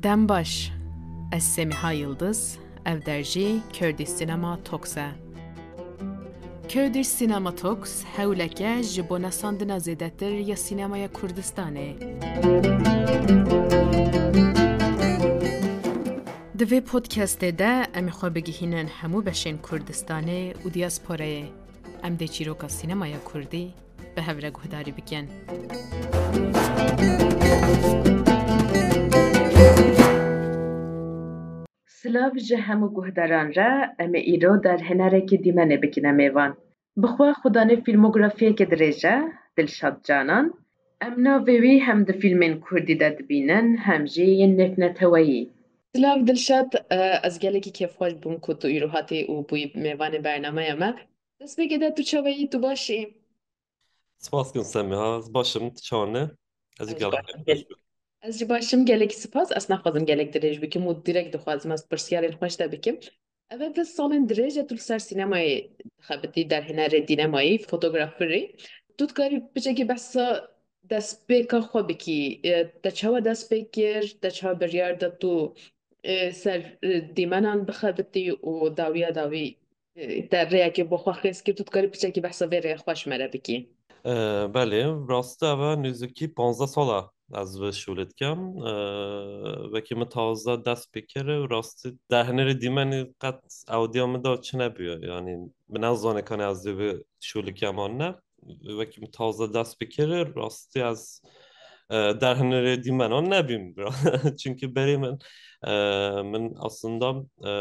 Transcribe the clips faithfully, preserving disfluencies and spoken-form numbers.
Dem baş. Ez Semiha Yildiz, ev der jî Kurdish Cinema Talks e. Kurdish Cinema Talks hewleke ji bo nesandina zêdetir ya sînemaya Kurdistanê. Di vê podcastê de em ê xwe bigihînin hemû beşên Kurdistanê û diasporayê. Em dê çîroka sînemaya Kurdî bi hev re guhdarî bikin. Silav ji hemû guhdaran re, em ê îro derhênerekî dîmenê bikine mêvan. Bi xwe xudanê fîlmografiyeke dirêj e, Dilşad Canan. Em navê wî hem di fîlmên kurdî de dibînin, hem jî yên nêvneteweyî. Silav Dilşad, e, ez gelekî kêfxweş bûm ku tu îro hatî û bûyî mêvanê bernameya me. Destpêkê de tu çawa yî, tu baş î? Spas kim Semiha, ez baş im, tu çawa ne? Ez jî Ez jî gelek baş im, xweş gel-, bûm. Ez jî baş im, gelekî spas. Ez naxwazim gelek dirêj bikim û direkt dixwazim ez pirsiyarên xweş te bikim. Ev ev salên dirêj e tu li ser sînemayê dixebitî, derhênerê dînemayî, fotograferî. Tu dikarî piçekî behsa destpêka xwe bikî? E, te çawa dest pê kir? Te çawa biryar da tu, e, ser, e, dîmenan bixebitî û dawiya dawî, e, te rêyekê bo xwe xêz kir? Tu dikarî piçekî behsa vê rêya xwe ji me re bikî? E, belê, rastî ev e nêzîkî panzdeh sal e ez vê şûlê dikim. E, wekî min taze dest pê kir û rastî derhênerê dîmenê qet ewdiya min de çi nebûye. Yanî min nezanê kanê ez dê vê şûlê kem an ne. Wekî min taze dest pê kir, rastî ez, e, derhênerê dîmenan nebîm. Çunkî berê min, e, min aslında, e,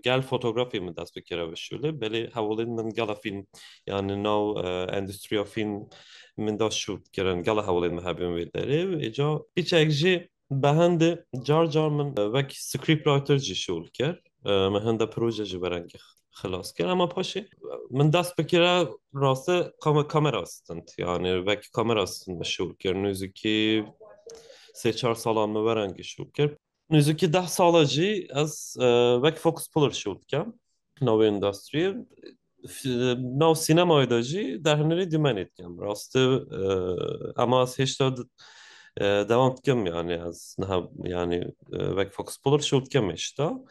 gel fotografî min dest pê kire vê şûlê. Belê hevalên min gela fîlm, yanî nav, e, endustriya fîlm min da şût kirin. Gela hevalên min hebûn wê derê. Êca piçek jî bi hindê car car min, e, wek scriptwriter jî şûl kir. E, min hinde proje jî verengî xilas kir. Ema paşê min dest bi kire rastî kame-, kamera stend. Yanî wek kamera stend min şûl kir. Nêzîkî sê çar salan min verengî şûl kir. Nêzîkî deh sala jî ez, e, wek focus puller şûl dikim. Navê endustriyê. F-, nav sînemayê de jî derhênerê dîmenê dikim. Rastî, e, ema ez hêşta d-, e, dewam dikim, yanî ez niha, yanî, e, wek focus puller şûl dikim hêşta.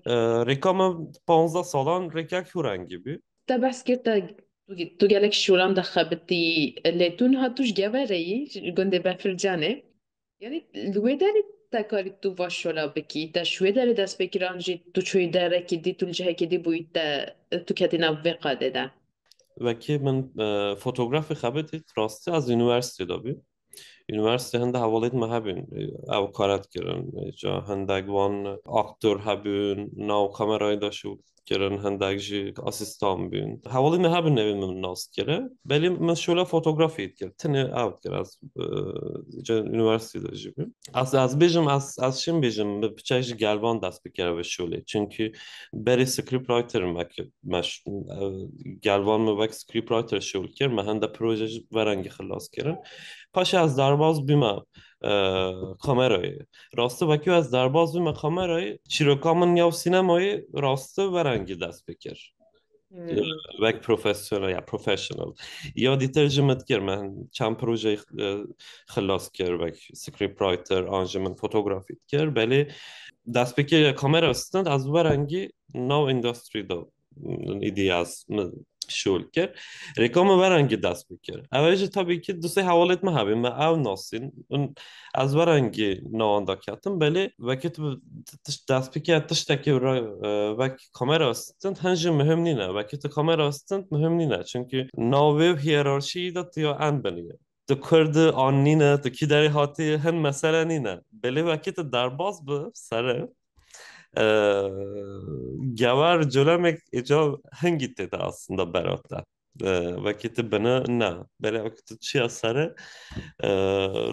E, rêka min panzdeh salan rêkek hûrengî bû. Te behs kir te, tu, tu gelek şûlan de xebitî, lê tu niha tu ji Geverê yî, ji gundê Befircanê. Yanî li wê derê te karî tu va şola bikî, te ji wê derê dest pê kiran jî tu çûyî derekî dî, tu li cihekî dî bûyî, te, tu ketî nav vê qadê de? Wekî min, e, fotografî xebitî, rastî ez unîversîtê de bûm. Unîversîtê hinde hevalên me hebûn, e, ew kare dikirin. Ca hindek wan aktor hebûn, nav kamerayê de şûl kirin, hindek jî asîstan bûn. Hevalên me hebûn navê min nas kire. Belê min şûla fotografî dikir. Tenê ew dikir. Ez, e, ca unîversîtê de jî bûm. Ez, ez bêjim, ez, ez şim bêjim, min piçek ji gelvan dest bi kire vê şûlê. Çunkî berê scriptwriter me ki-, me ş-, e, gelvan min wek scriptwriter şûl kir, me hinde proje jî verengî xilas kirin. Paşê ez derbas bûme, e, kamerayê. Rastî wekî ez derbas bûme kamerayê, çîroka min ya sînemayê rastî verengî dest pê kir. Hmm. E, wek profesyonel, ya professional. Ya dîtir jî min dikir, me çend proje, e, xilas kir, wek scriptwriter, an jî min fotografî dikir. Belê destpêkê kamera stend, ez verengî nav endüstrî de, îdî ez min şûl kir. Rêka min verengî dest pê kir. Ev jî tabii ki du sê hevalêt me hebî, me ew nasîn. Hûn, ez verengî nawan de ketim. Belê wekî tu t-, tişt-, destpêkê tiştekî re, e, wek kamera stend, hin jî muhim nîne. Wekî tu kamera stend, muhim nîne. Çunkî nav vê hiyerarşiyî de tu ya en binî. Tu Kurd î an nîne, tu kî derê hatî, hin mesele nîne. Belê wekî tu derbas bi serê, e, gewer colemek êca hingî tê de aslında bera te. E, wekî tu bini ne. Belê wekî tu çiya serê, e,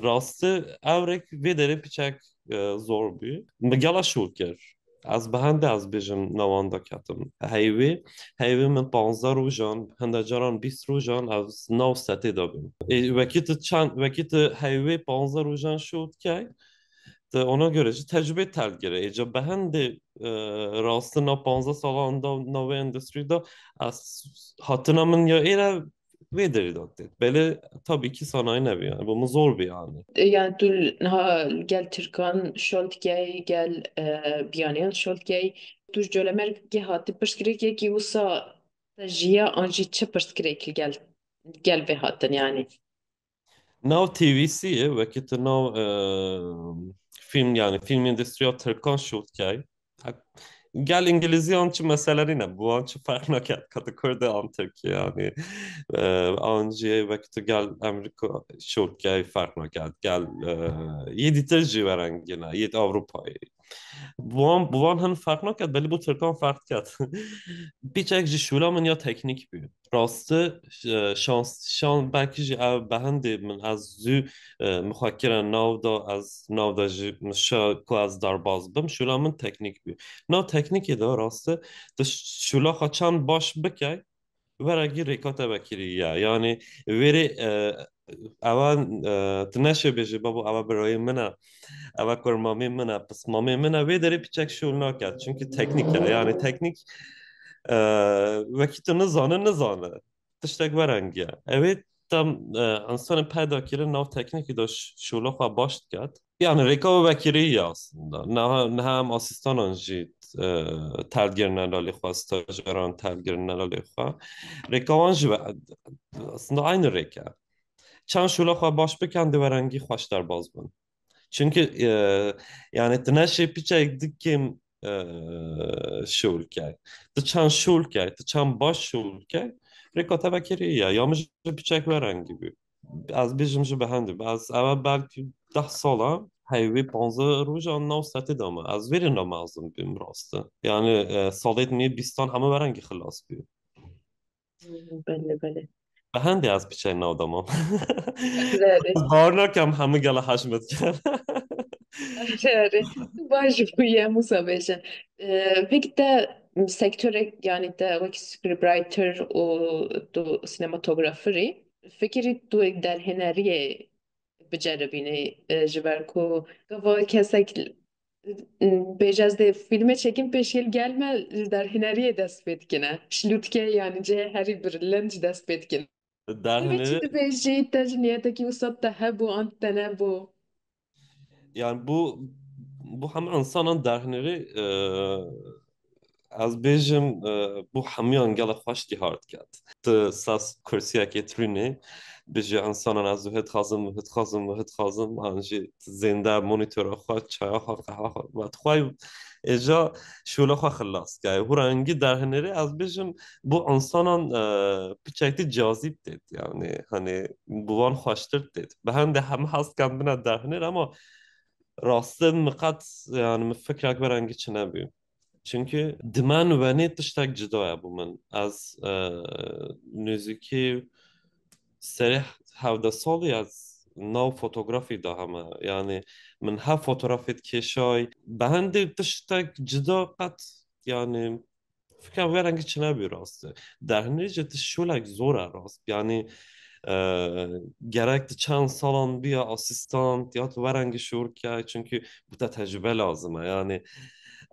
rastî ew rêk vê derê piçek, e, zor bû. Min gela şûl kir. Ez bi hende ez bêjim nawan de ketim. Heyvê, heyvê min panzdeh rojan, hinde caran bîst rojan ez nav setê de bûm. Ê, wekî tu çend, wekî tu heyvê panzdeh rojan şûl dikey, tu ona göre jî tecrübe te digire. Êca bi hende, e, rastî nav panzdeh salan da navê endüstrî de ez hatina min ya êre Vê derî de têt. Belê, tabii ki sanayi nebî yani. Bu min zor bî yani. E, yani tu niha gel Tirkan şol dikey, gel, e, biyaniyan şol dikey. Tu ji colemergê hatî pirsgirêkekî wisa te jiya an jî çi pirsgirêkî gel, gel vê hatin yani? Nav T V C ye, wekî tu nav, e, film, yani film endüstriya Tirkan şûl dikey. Gel Îngilîzî an çi mesele nîne, bi wan çi ferq naket, ka tu Kurd e an Tirkî yani. E, an jî wekî tu gel Amerîka şûl dikey ferq naket. Gel, e, yê dîtir jî werengî ne, yê Ewropayê. Bi wan, bi wan hin ferq naket, belê bo Tirkan ferq diket. Piçek ji şûla min ya teknîk bû. Rastî, e, şans, şan, belkî jî ev behendê min, ez zû, e, min xwe kire nav da, ez nav da jî min şa ku ez derbas bim, şûla min teknîk bû. Nav teknîkê de rastî, tu şûla xwe çend baş bikey, werengî rêka te vekirî ye. Yani vêrê, e, ewa, e, tu neşê bêjî, babo, ewa birayê min e, ewa kurmamê min e, pismamê min e, vê derê piçek şûl naket. Çünkü teknîk e. Yani teknîk, e, wekî tu nizane, nizane. Tiştek werengî ye. Ew ê tam, e, insanê peyda kirin nav teknîkî de ş-, şûla xwe baş diket. Yani rêka we vekirî ye aslında. Niha, niha em asistanan jî, e, telgirine lalê xwe, stajyeran telgirine lalê xwe. Rêka wan jî ve-, aslında aynı rêk e. Çend şûla xwe baş bikin, di werengî xweş derbas bin. Çünkü, e, yani tu neşê piçek di kêm, e, şûl key. Tu çend şûl key, tu çend baş şûl key, rêka te vekirî ye. Ya min jî piçek werengî bû. Ez bêjim jî behendî. Ez eve belkî deh sala, heyvê panzdeh roja nav setê de me. Ez vêrê namezin bûm rastî. Yani, e, salêt nê bîstan heme werengî xilas bû. Belê, belê. Behendê ez piçek nav damam. Belê. Ez bawer nakem hemû gela hej min dikin. Erê, erê. Baş bûye Musa bêje. Ee, peki te sektorek, yani te wek scriptwriter û tu sinematograferî, fikirî tu derhêneriyê biceribînî, e, ji ber ku gava kesek, e, bêje ez dê fîlmê çekim pêşiyê li gel me ji derhêneriyê dest pê dikine. Şilûtke yani cihê herî bilind ji dest pê dikine. Divê çi Derhênerî, dibêjî, te ji niyetekî wisa te hebû an te nebû? yani bu, bu hemû insanan derhênerî, e, ez bêjim, e, bu hemûyan gelek xweş dîhar diket. Tu sas kursiyekê trînê, bijî insanan ez wê dixwazim, wê dixwazim, wê dixwazim, an jî zênde monitora xwe, çaya xwe, qehwa xwe, ve dixway êca şûla xwe xilas kay. Hûrengî derhênerî ez bêjim, bu insanan, e, piçek dî cazîb têt, yani, hani, bi wan xweştir têt. Bi hende hemû hez dikin bine derhêner, ama rastî min qet, yani, min fikrek verengî çi nebû. Çünkü dimen wenê tiştek cida ye bo min. Ez, e, nêzîkî serê hevdeh salî ez nav fotografî de heme. Yani, min hev fotografê dikêşay. Bi hende tiştek cida qet, yani, fikra wê rengî çi nebû rastî. Derhênerî jî tu şûlek zor e rast. Yani, e, gerek tu çend salan biya asîstan, ya tu wê rengî şûl key, çünkü bi te tecrube lazim e. Yani,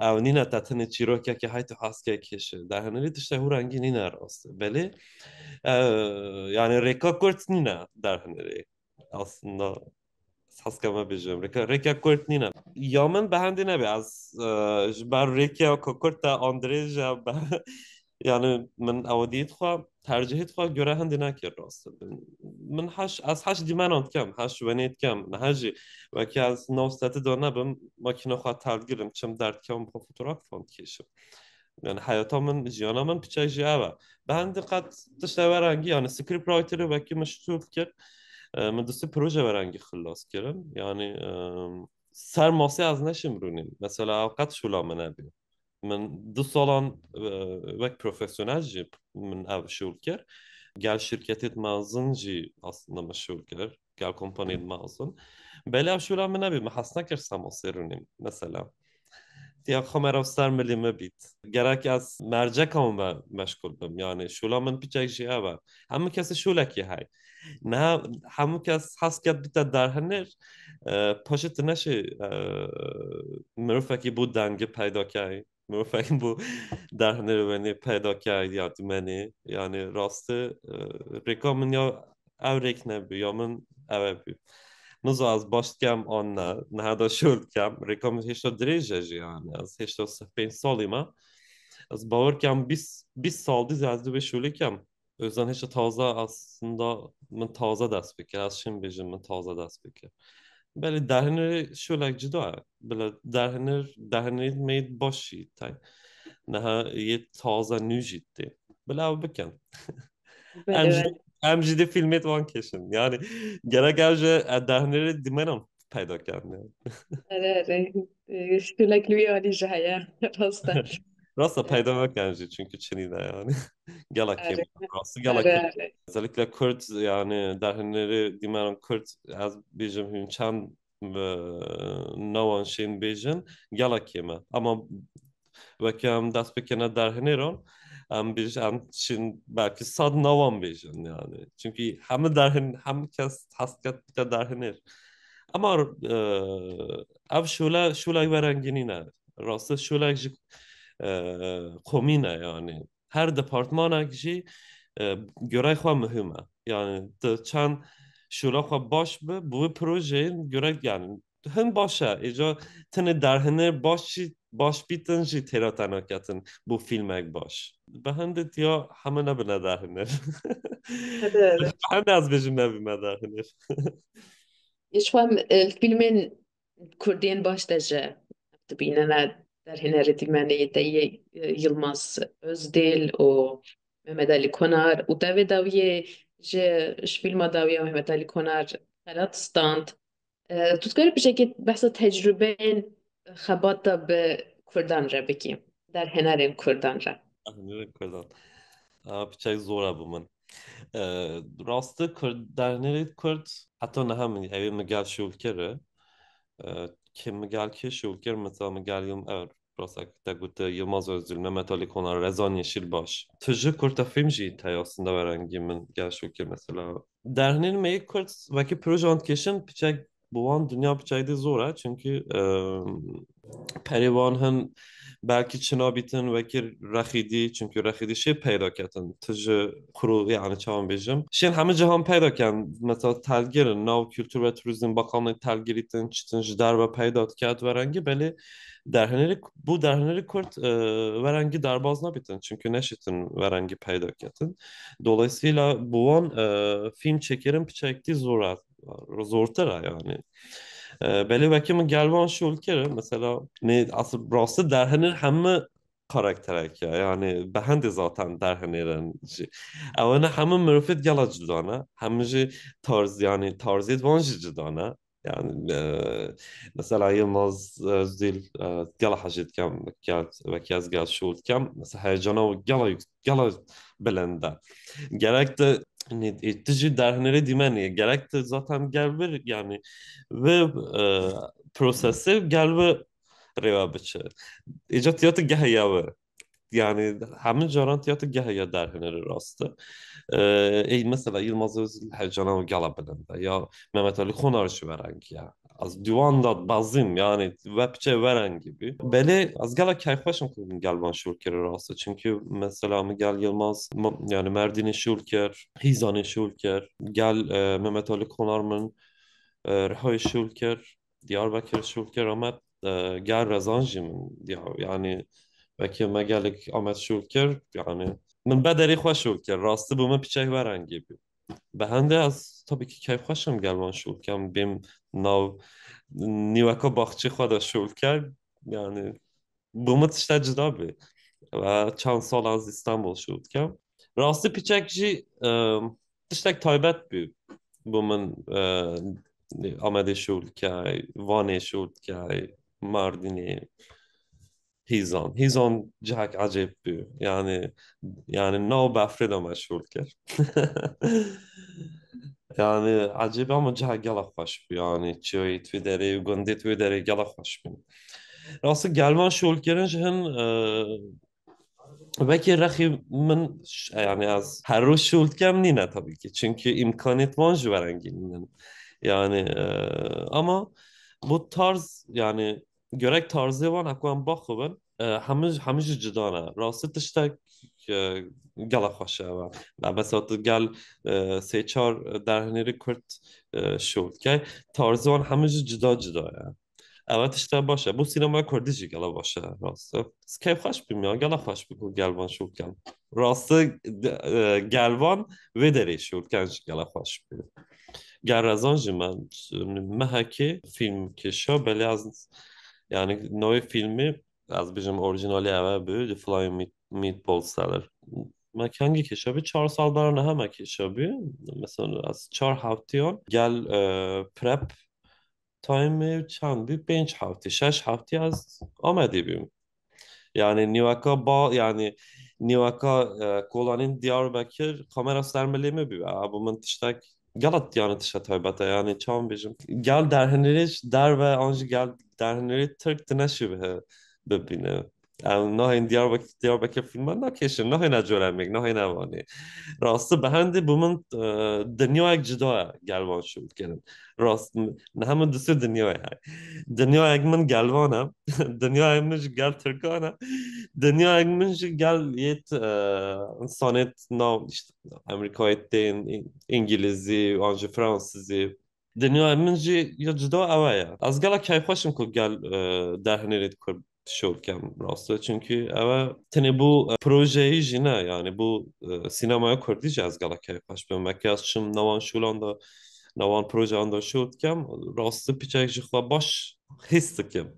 ew nîne te tenê çîrokekê hey tu hez key kêşe. Derhênerî tiştek hûrengî nîne rast. Belê, e, yani rêka kurt nîne derhênerî. Aslında, hez keme bêjim, rêka, rêka kurt nîne. Ya min bi hendê nebe, ez, e, ji ber rêka ku kurt e an dirêj e, be-, yani min ew dît xwe, tercihêt xwe göre hendê nekir rast. Min heş, ez heş dîmenan dikem, heş wenê dikem, niha jî wekî ez nav setê de nebim, makîna xwe telgirim, çim derdikem, bi xwe fotografan dikêşim. Yani heyata min, jiyana min piçek jî ev e. Bi hende qet tişte verengî, yani scriptwriterê wekî min şûl kir. E, min du sê proje verengî xilas kirin. Yani, e, ser masê ez neşim rûnîm. Mesela ew qet şûla min nebî. Min du salan, e, wek profesyonel jî min ev şûl kir. Gel şirketêt mezin jî aslında min şûl kir. Gel kompaniyêt mezin. Belê ev şûla min nebî, min hez nekir ser masê rûnîm. Mesela. Tiya xwe mera ser milî me bît. Gerek ez merceka me meşgul bim. Yani şûla min piçek jî ev e. Hemû kesî şûlekî hey. Niha hemû kes hez ket bite derhêner, e, paşê tu neşê, e, mirovekî bo dengî peyda key. Min fehim bû derhêner wenê peyda kerd ya dîmenê. Yani rastî, e, rêka min ya ev rêk nebû, ya min ev e bû. Nizo ez baş dikem an ne, niha da şol dikem. Rêka min hêşta dirêj e jî yani. Ez hêşta sih pênc salî me. Ez bawer kem bîst, bîst sal dî ez dibê şolê kem. O yüzden hêşta taze aslında min taze dest pê kir. Ez şim bêjim min taze dest pê kir. Belê derhênerê şolek cida ye. Bila derhêner, derhênerê me yê baş jî tê. Niha yê taze nû jî tê. Bila ew bikin. Belê, em jî, belê. Em jî dê fîlmê wan kêşin. Yani gerek ev jî, e, derhênerê dîmenan peyda kerdin yani. Erê, erê. E, şolek li wî alî jî heye. Rast e. Rast e, peyda nakin jî çünkü çinî ne yani. Gela kêm. Erê. Rastî gela kêm. Erê, erê. Özellikle Kurd yani derhênerê dîmenan Kurd ez bêjim hûn çend, e, nawan şên bêjin gela kêm e. Ama weke em dest bikine derhêneran, em bêj-, em çin belkî sed nawan bêjin yani. Çünkü hemî derhên-, hemî kes hez dike derhêner. Ama, e, ev şole, şolek verengî nîne. Rastî şolek jî, e, komî ne yani. Her departmanek jî, e, görev xwe muhim e. Yani tu çend şola xwe baş bi, bi wê projeyên görev yani hin baş e. Êca tenê derhêner baş jî, baş bîtin jî têra te naketin bo fîlmek baş. Bi hindê tiya heme nebine derhêner. Hede, hede. Bi hindê ez bêjim nebîme derhêner. Ji xwe, e, fîlmên Kurdên baş de jî dibînine derhênerê dîmenê te yê, e, Yilmaz Özdil û Mehmet Ali Konar û devê dawiyê ji, ji fîlma dawiya Mehmet Ali Konar Xelat stand. E, tu dikarî piçekê behsa tecrûbeyên xebata bi Kurdan re bikî, derhênerên Kurdan re? Derhênerên Kurdan. A, piçek zor e bo min. E, rastî Kurd, derhênerê Kurd, heta niha min, ew ê min gel şol kir e. E, kê min gel kê şol kir, mesela min gel Yil-, ev, rastî te gote Yilmaz Özdil, Mehmet Ali Konar, Rezan Yeşilbaş. Tije kurta fîlm jî tê aslında verengî min gel şol kir mesela. Derhênerên me yê Kurd wekî projeyan dikêşin, piçek bo wan dinya piçek dê zor e, çünkü, e, perê wan hin belkî çi nabîtin wekî rexîdî, çünkü rexîdî şê peyda ketin. Tije kuru, yani çawan bêjim. Şên hemî cihan peyda ken, mesela telgir in, nav kültür ve turizm bakanlığı telgirîtin, çitin ji derve peyda diket verengî, belê derhênerê, bo derhênerê Kurd, e, verengî derbaz nabîtin, çünkü neşitin verengî peyda ketin. Dolayısıyla bo wan, e, fîlm çêkirin piçekî zor e, zortir e yani. E, belê wekî min gel wan şol kir, mesela, ne, asıl rastî derhêner hemî karakterek e, yani bi hindê zaten derhênerin jî. Ew ne hemî mirofêt gela cida ne, hemî jî tarz, yani tarzê wan jî cida ne. Yani, e, mesela Yilmaz Özdil, e, gela hejê dikem, wekî ez gel şol dikem. Mesela heyecana wî gela yük-, gela bilind e. Gerek de, ne, e, tu jî derhênerê dîmenê. Gerek de zaten gel vir, yani, vê, e, prosesê gel vir rêwe biçe. Êca tiyatro gehê ya wê. Yani hemî caran tiyatro gehê ya derhênerê rastî. Ee, ey mesela Yilmaz Özdil heyecana wî gela bilind e. Ya Mehmet Ali Konar jî verengî ya. Ez dîwan da bazim yani ve piçe verengî bî. Belê ez gela keyfxweş im ku min gel van şol kir rastî. Çünkü mesela min gel Yilmaz, m-, yani Merdînê şol kir, Hîzanê şol kir. Gel, e, Mehmet Ali Konar min, e, Rihayê şol kir. Diyarbekir şol kir, Amed, e, gel Rezan jî min diya, yani wekî me gelek Amed şol kir, yani min bederê xwe şol kir, rastî bo min piçek verengî bû. Bi hindê ez tabii ki keyfxweş im gel wan şol kem, bêm nav nîweka baxçê xwe de şol ker, yani bo min tiştek cida bî. Ve çend sal ez Îstanbul şol dikem. Rastî piçek jî, e, tiştek taybet bû. Bo min, e, Amedê şol dikey, Vanê şol dikey, Mardînê, Hîzan. Hîzan cihek ecêb bû. Yani, yani nav befrê de me şol kir. Yani ecêb ama cihek gela xweş bû. Yani çiyayê tu derê, gundê tu derê gela xweş bû. Rastî gel van şolkirin jî hin, e, wekî rexî min ş-, yani ez her roj şol dikem nîne tabii ki. Çünkü îmkaniyet wan jî verengî nînin. Yani, e, ama bo tarz, yani gerek tarzê wan heko em baxivin, E, hemû, hemû jî cuda ne. Rastî tiştek, e, gela xweş e. Me mesela tu gel, e, sê çar derhênerî Kurd, e, şûl dikey. Tarzê wan hemû jî cuda cuda ye. Ev tişte baş e. Bo sînemeya Kurdî jî gela baş e, rastî. Ez keyfxweş bûm ya, gela xweş bû ku gel van şûl dikem. Rastî, e, gel van vê derê şûl diken jî gela xweş bû. Gel Rezan jî me, mehekê fîlm kêşa, belê ez, yani navê fîlmê ez bijim orijinalî ev e bû, The Flying Meat-, Meatball Seller. Me kengî kêşa bû, çar sal bera niha me kêşa bû. Mesela ez çar heftiyan gel, e, prep time çend bû? Pênc heftî, şeş heftî ez Amedê bûm. Yani nîweka ba, yani nîweka, e, kolanîn Diyarbekir kamera ser milê min bû. A, bû min tiştek gela, yani tişte taybet e. Yani çawan bêjim. Gel derhênerê ji derve an jî gel derhênerê Tirk tu neşî bihe bibîne. Em nahên Diyarbekir, Diyarbekir fîlman nakêşin, nahêne Colemêrg, nahêne Wanê. Rastî bi hendê bû min, e, dinyayek cuda ye gel van şûl kirin. Rast, ne hemû du sê dinyayê heye. Dinyayek min gel van e. Dinyayek min jî gel Tirkan e. Dinyayek min jî gel yêt, e, insanêt nav, işte, Amerîkayê tên, Îngilîzî, an jî Fransizî. Dinyayek min jî ya cuda ew e ya. Ez gela keyfxweş im ku gel, e, derhênerê Kurd şûl dikem rastî. Çunkî ew e tenê bo, e, projeyî jî ne, yani bo, e, sînemaya Kurdî jî ez gela keyfxweş bim. Wekî ez çim newan şûlan de, newan projeyan de şûl dikem, rastî piçek ji xwe baş hîs dikim.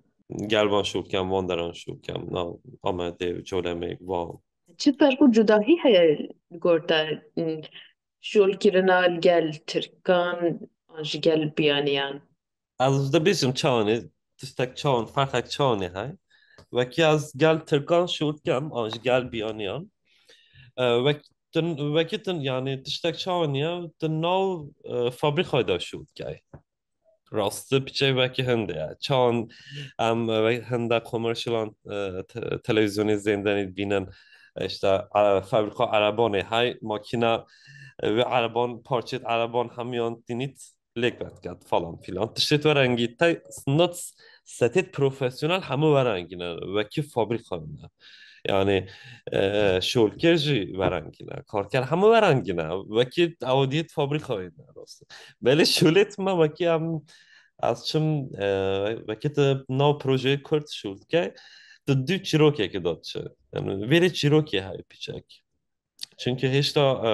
Gel van şûl dikem, van deran şûl dikem, nav Amedê, Colemêrg, van. Çi ferq û cudahî heye li gor te, ım, şûlkirina li gel Tirkan an ji gel biyaniyan? Ez dibêjim çawanê, tiştek çawan, ferqek çawanê heye. Wekî ez gel Tirkan şûl dikem an ji gel biyaniyan. E, wek-, tu, wekî tu, yani tiştek çawanî ye, tu nav, e, fabrîkayê de şûl dikey. Rastî piçek wekî hindê ye. Çawan em, e, we-, hinde commercialan, e, te-, televîzyonê zêndenî dibînin, e, işte, e, fabrîka erebanê hey, makîna, e, wê ereban, parçêt ereban hemiyan dînît lêk vediket falan filan. Tiştêt werengî te, not setêt profesyonel hemû werengî ne. Wekî fabrîkayê ne. Yani, e, şolker jî werengî ne. Karker hemû werengî ne. Wekî ew diyêt fabrîkayê ne rastî. Belê şolêt me wekî em, ez çim, e, wekî tu nav projeyê Kurd şûl dikey, tu dû çîrokekî de çi. Yani, vêrê çîrokê heye piçek. Çunkî hêşta, e,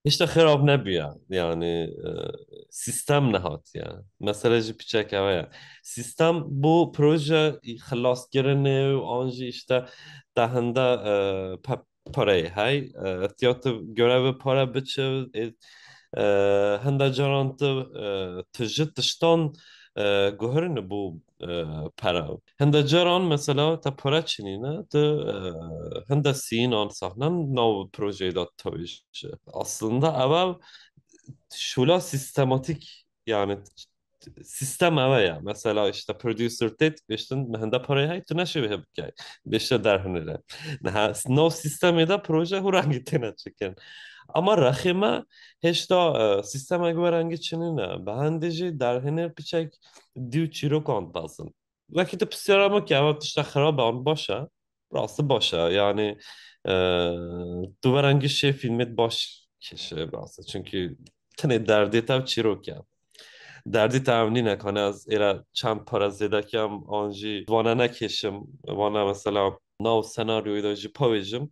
hêşta xirab nebûye. Yani, e, sîstem nehatiye. Mesele jî piçek ew e. Sîstem bo proje xilaskirinê û an jî işte te hinde, e, pe-, pareyê hey. E, tiya tu görevi pare biçi, e, e, hinde caran tu, e, tu ji tiştan, e, guherîne bo, e, pere. Hinde caran mesela te pere çinîne, tu, e, hinde sînan sahnen nav projeyê de tavêje. Aslında ev şûla sîstematîk, yani sîstem ev e ya. Mesela işte producer têt pêştin me hinde pareyê hey, tu neşê bihe bikey. Bêşte derhinire. Niha nav sîstemê de proje hû rengî têne çekin. Ama rexê me hêşta, e, sîstemek werengî çinîne. Bi hendê jî derhinir piçek dî û çîrokan dibezin. Wekî tu pisyara min ke ev tişta xirab e an baş e? Rastî baş e. Yani, e, tu werengî şê fîlmêt baş kêşe rastî. Çunkî tenê derdê te çîrok e. Derdê te ev nîne, kanê ez êre çend pare zêde kem an jî vane nekêşim. Vane mesela nav senaryoyê de jî pawêjim.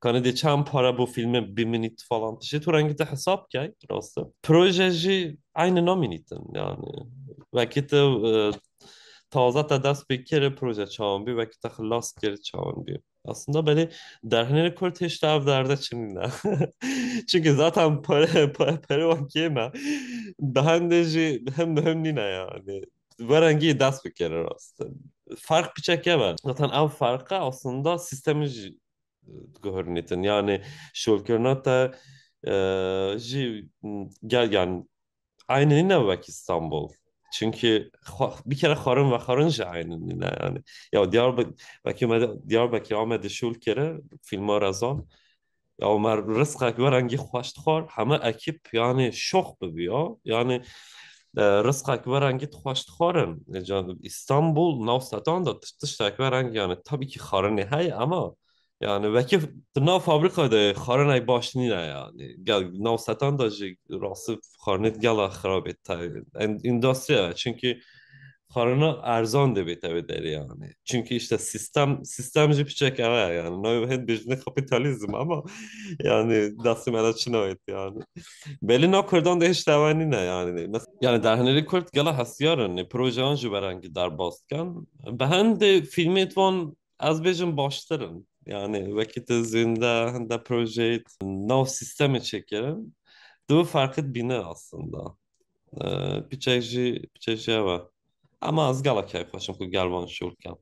Kanê dê çend pare bo fîlmê bimînît falan tiştê tu rengî te hesab key rastî. Proje jî eynî namînîtin yani. Wekî tu, e, taze te dest pê kir proje çawan bî, wekî te xilas kir çawan bî. Aslında belê derhinê Kurd hêşta ev derde çinîne. Çünkü zaten pere, pere, pere wan kêm e. Bi hendê jî him him nîne yani. Werengî dest bikire rastî. Fark piçek ev e. Zaten ev farqe aslında sîstemê jî guherînîtin. Yani şolkirina te, e, jî gel, yani eynî nîne wek Îstanbul. Çünkü xwe-, bir kere xwarin vexwarin jî eynî nîne yani. Ya Diyarbek-, wekî me Diyarbekir, Amedê şûl kire, fîlma Rezan. Ya me rizqek werengî xweş dixwar, heme ekîp yani şox bibî ya. Yani e, rizqek ve rengî xweş dixwarin. E, ca-, Îstanbul nav setan de tiş-, tiştek ve rengî, yani, tabii ki xarinê heye, ama, yani, wekî tu nav fabrîka de xarinek baş nîne, yani. Gel, nav setan de jî rastî xarinê gela xirabê te-, en-, endüstriya, çünkü xarina erzan dibête wê derê, yani. Çünkü işte sistem, sistem jî piçek ev e, yani. Navê hin bêjine kapitalizm ama, yani, destê me de çi navêt, yani. Belê nav Kurdan de hiç dewe nîne, yani. Mes-, yani, derhênerê Kurd gela hestiyar in, projeyan jî ve rengî derbas dikin. Bi hindê fîlmê wan ez bêjim baştir in. Yani, wekî tu zînde hinde projeyê nav sistemê çêkirin, tu ferqê dibîne aslında. Ee, piçek jî, piçek jî ev e. Ama ez gela keyfxweş im ku gel van şûl kem.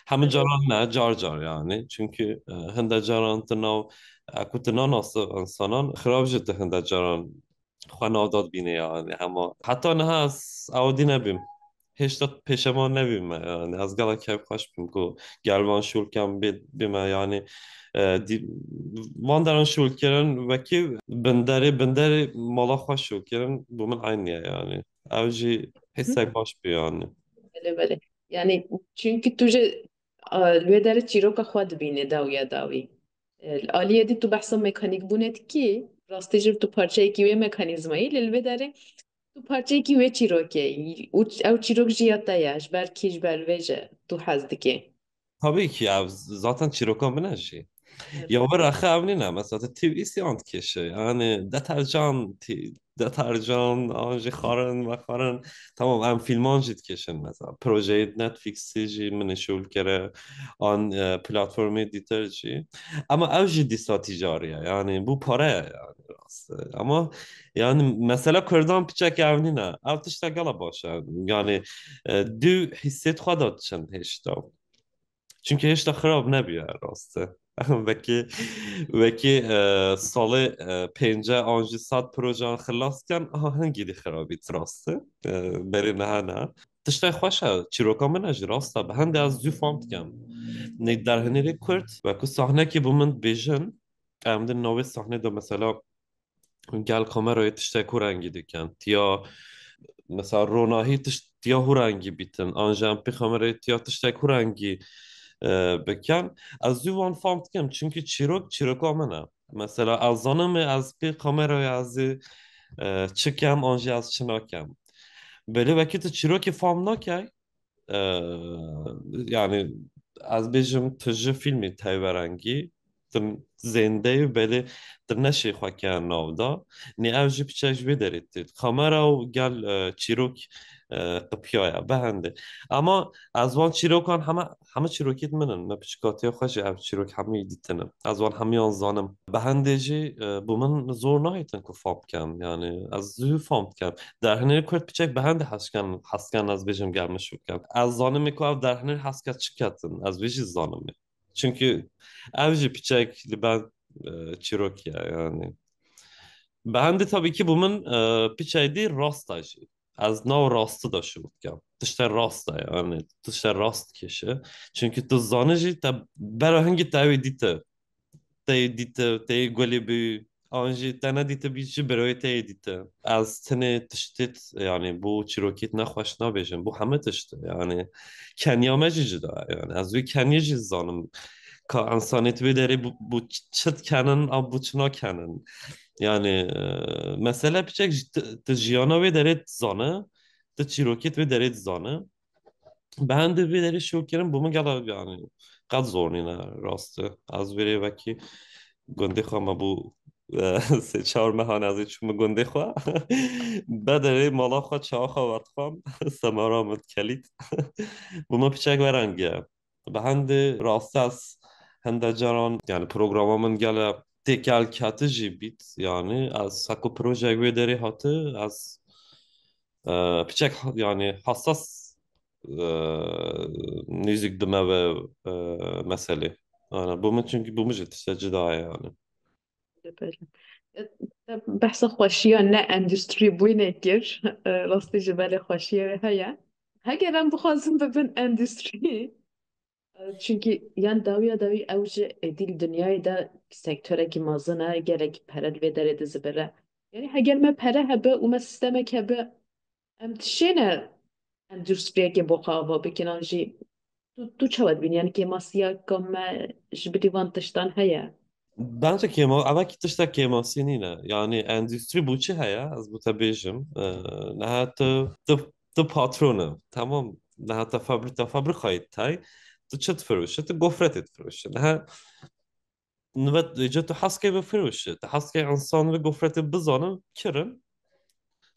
Hemî Evet. caran ne, car car yani. Çünkü, e, hinde caran tu nav, e, ku tu nanase insanan, xirab jî tu hinde caran xwe nav da dibîne yani. Hema heta niha ez ewdî nebîm. Hêşta pêşeman nebîme yani. Ez gela keyfxweş bim ku gel van şûl kem bê-, bîme yani. E, dî-, van deran şûl kirin, wekî binderê, binderê mala xwe şûl kirin, bo min eynî ye yani. Ev jî hissek baş bû yani. Belê, belê. Yani, çünkü tu jî, e, li wê derê çîroka xwe dibînî dawiya dawî. E, li aliyê dî tu behsa mekanîk bûnê dikî, rastî jî tu parçeyekî wê mekanîzmayî, lê li vê derê tu parçeyekî wê çîrokê yî. Û ç-, ew çîrok jî ya te ye, ji ber kî, ji ber vê jî tu hez dikî. Tabii ki ya, z-, zaten çîroka min e jî. Evet. Ya wê rexe ev nîne, mesela tu T V isyan dikêşe, yani deterjan, ti-, deterjan, an jî xarin, vexarin, tamam, em fîlman jî dikêşin mesela. Projeyê Netflixê jî min şûl kire, an, e, platformê dîtir jî. Ama ew jî dîsa ticarî ye, yani bu para ye yani rast. Ama yani mesela Kurdan piçek ev nîne. Ev tiştek gela baş e. Yani, e, du hissê xwe de diçin hêşta. Çünkü hêşta xirab nebûye rast e. Wekî, wekî, e, salê, e, pênce an jî sed projeyan xilas dikin, aha hingî dî xirabît rast e. E, berê niha ne. Tiştê xweş e, çîroka min e jî rast e. Bi hindê ez zû fam dikim. Nê derhênerê Kurd, wekî sahnekî bo min dibêjin, em di navê sahnê de mesela gel kamerayê tiştek ku rengî dikin. Tiya, mesela ronahî tiş-, tiya hû rengî bîtin. An jî em pê kamerayê tiya tiştek hû rengî, e, bikin. Ez zû wan fam dikim, çünkü çîrok, çîroka min e. Mesela ez zanim ê ez pê kamerayê ez ê, e, çi kem, an jî ez çi nakem. Belê wekî tu çîrokê fam nakey, e, yani ez bêjim tu ji fîlmê teyverengî, tu zêndeyî belê tu neşê xwe keye nav da. Nê ev jî piçek ji vê derê tê. Kamera û gel, e, çîrok, e, qipiyaya, bi hindê. Ama ez wan çîrokan heme, heme çîrokêt min in. Me piçkatiya xwe jî ev çîrok hemî dîtine. Ez wan hemiyan zanim. Bi hindê jî, e, bo min zor nahêtin ku fam bikem. Yani ez zû fam dikem. Derhênerê Kurd piçek bi hindê hesken, hesken ez bêjim gelmiş bikem. Ez zanim ê ku ev derhêner heske çi ketin. Ez vê jî zanim ê. Çünkü ev jî piçek li ber, e, çîrokî ye yani. Bi hindê tabii ki bo min, e, piçek dî rast e jî. Ez nav rastî de şûl dikim. Tişte rast e yani. Tişte rast dikêşe. Çünkü tu zanî jî te bera hingî te wê dîte. Te yê dîte, te yê gulê bû, an jî te nedîte bî jî birayê te yê dîte. Ez tenê tiştêt, yani, bo çîrokêt nexweş nabêjim, bo heme tişt, yani, keniya me jî cida ye, yani, ez wê keniyê jî zanim, ka insanêt wê derê bo, bo ç-, çi dikenin, a bo çi nakenin. Yani, e, mesele piçek ji ti, ti jiyana wê derê dizane, ti çîrokêt wê derê dizane. Bi hindê vê derê şûl kirin bo min gela, yani, qet zor nîne, rast e. Ez vê rê wekî gundê xwe me bû, e, sê çar mehan ez ê çûme gundê xwe. Be derê mala xwe, çawa xwe vedixwam, semara min dikelît. Bo min piçek verengiye. Bi hindê rast ez hinde caran, yani, programa min gele têkel keti jî bît, yani, ez heko projeyek wê derê hati, ez, e, piçek, yani, hassas, e, nêzîk dime ve, e, meselê. Yani, bo min, çünkü bo min jî tişte cida ye, yani. Belê, belê. E, te behsa xweşiya ne endüstrî bûyînê kir. E, rastî jî belê xweşiyê wê heye. Heger em bixwazin bibin endüstrî, e, çünkü yan dawiya dawî ew ji êdî li dinyayê de sektorekî mezin e, gelekî pere li vê derê dizibire. Yani heger me pere hebe û me sistemek hebe, Em dişêne endûstriyekê bo xwe ava bikin, an jî tu, tu çawa dibînî? Yani kêmasiyeka me ji bilî van tiştan heye? Bence kêma, eva ki tişta kêmasî nîne. Yani endûstrî bo çi heye? Ez bo te bêjim. Ee, niha tu, tu, tu patron e. Tamam. Niha te fabrika, fabrikayê te ye. Tu çi difiroşe? Tu gofretê difiroşe. Niha nivê tu hez ke bifiroşe. Tu hez ke însan vê gofretê bizanin, kirin.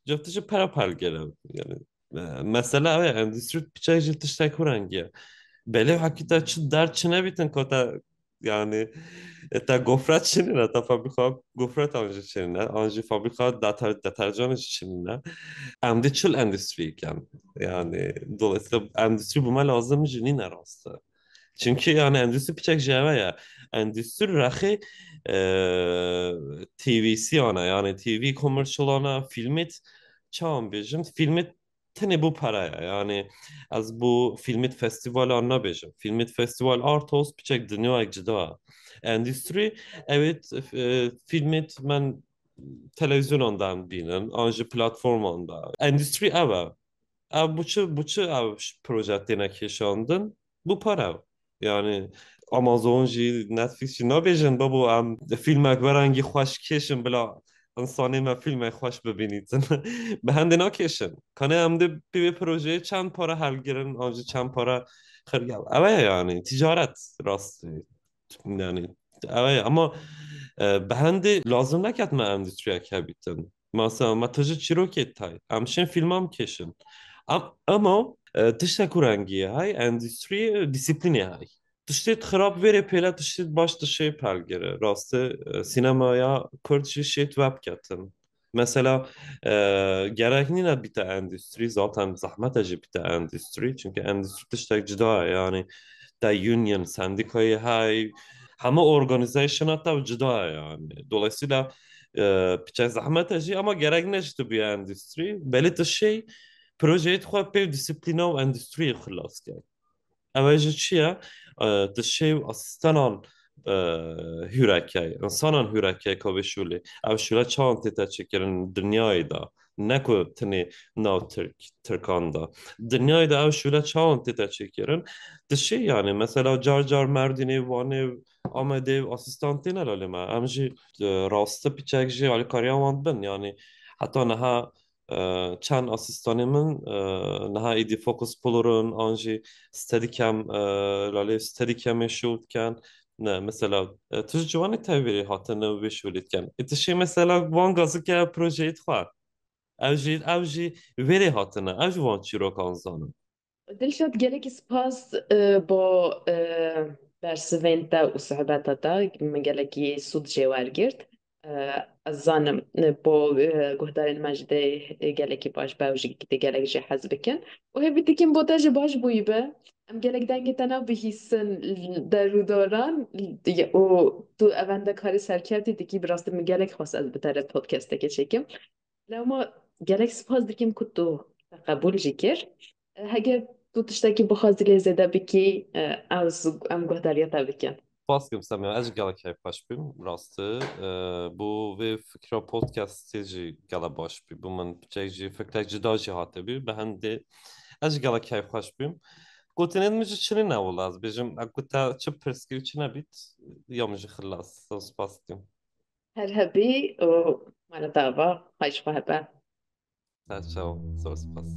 Cevtişi pere pergere. Yani, e, mesele ev e, endûstrî piçek jî tiştek ku rengî ye. Belê hakî te çi derd çi nebîtin ku te, yani, e, te gofret çinîne, te fabrika gofret an jî çinîne, an jî fabrika deter-, detercan jî çinîne. Em dê çil endûstrî kem. Yani, dolayısıyla endûstrî bo me lazim jî nîne rast e. Çünkü yani endüstri piçek jî ev e. Endüstri rexê, e, T V C ana, yani T V commercial ana, filmê t-, çawan bêjim, filmê tenê bo para ye. Yani ez bo filmê festival an nabêjim. Filmê festival art house piçek dinyayek cida ye. Endüstri, evet, e, filmê t-, men televizyonan da em bînin, an jî platforman da. Endüstri ev e. Ev bo çi, bo çi ev ş-, proje têne kêşandin? Bo pere. Yani Amazon jî, Netflix jî nabêjin, babo, em filmek werengî xweş kêşin, bila insanê me filmek xweş bibînîtin. Bi hendê nakêşin. Kanê em dê pê vê projeyê çend para helgirin, an jî çend para xirya. Ev e yani, ticaret rastî. Yani, ev e, ama, e, bi hendê lazim neket me endüstriyek hebîtin. Mesela, me tije çîrokê tay. Em şên filmam kêşin. Am-, ama, e, tiştek ku rengî ye, hay, endüstrî, e, disiplînê hay. Tiştê xirab vêrê pêle, tiştê baş dişê pelgere. Rastî, e, sînemaya Kurd jî şêt vebketin. Mesela, e, gerek nîne bîte endüstrî, zaten zehmet e jî bîte endüstrî. Çünkü endüstrî tiştek cida ye. Yani, te union, sendikayê hey, hemû organizasyona te cida ye yani. Dolayısıyla, e, piçek zehmet e jî, ama gerek ne jî tu bî endüstrî. Belê tu şey, projeyê xwe pê disiplîna û endüstriyê xilas kir. Ev e jî çi ye? E, tu şey û asistanan, e, hûrekey, insanan hûrekey ka vê şûlê. Ev şûle çawan tête çêkirin dinyayê de. Ne ku tenê nav Tirk, Tirkan de. Dinyayê de ev şûle çawan tête çêkirin? Ti şey yani, mesela car car Merdînê, Wanê, Amedê asîstan têne lalê me. Em jî, e, rastî piçek jî alîkariya wan dibin. Yani heta niha, e, çend asîstanê min, e, niha êdî focus pullerin, an jî Steadicam, e, lalê Steadicamê şûl dikin. Ne, mesela, e, tu ji ciwanê tevîrê hatine û vê şûlê dikin. Ê ti şey mesela wan gazike projeyê xwe. Ew jî, ew jî vêrê hatine, ew jî wan çîrokan zanin. Dilşad, gelekî spas, e, bo, e, bersivên te û sohbeta te, min gelekî sûd jê wergirt. E, ez zanim, e, bo, e, guhdarên me jî dê, e, gelekî baş be û jî dê gelek jê hez bikin. Û hêvî dikim bo te jî baş bûyî be. Em gelek dengê te nabihîsin der û doran, û tu evendekarî serkevtî dikî, bi rastî min gelek xwest ez bi te re podcastekê çêkim. Lewma gelek spas dikim ku tu te qebûl jî kir. E, heger tu tiştekî bixwazî lê zêde bikî, e, ez, em guhdariya te bikin. Spas kim Semya, ez jî gelek keyfxweş bûm, rastî. E, bo vê fikra podcastê jî gelek baş bû. Bo min piçek jî fikrek cida jî hatibû. Bi hendê ez jî gelek keyfxweş bûm. Gotinên min jî çinî ne wila ez bêjim, ew ku te çi pirs kir, çi nebît, ya min jî xilas. Spas dikim. Her hebî û mala te ava, xahiş xwe hebe. Her çawa, zor spas.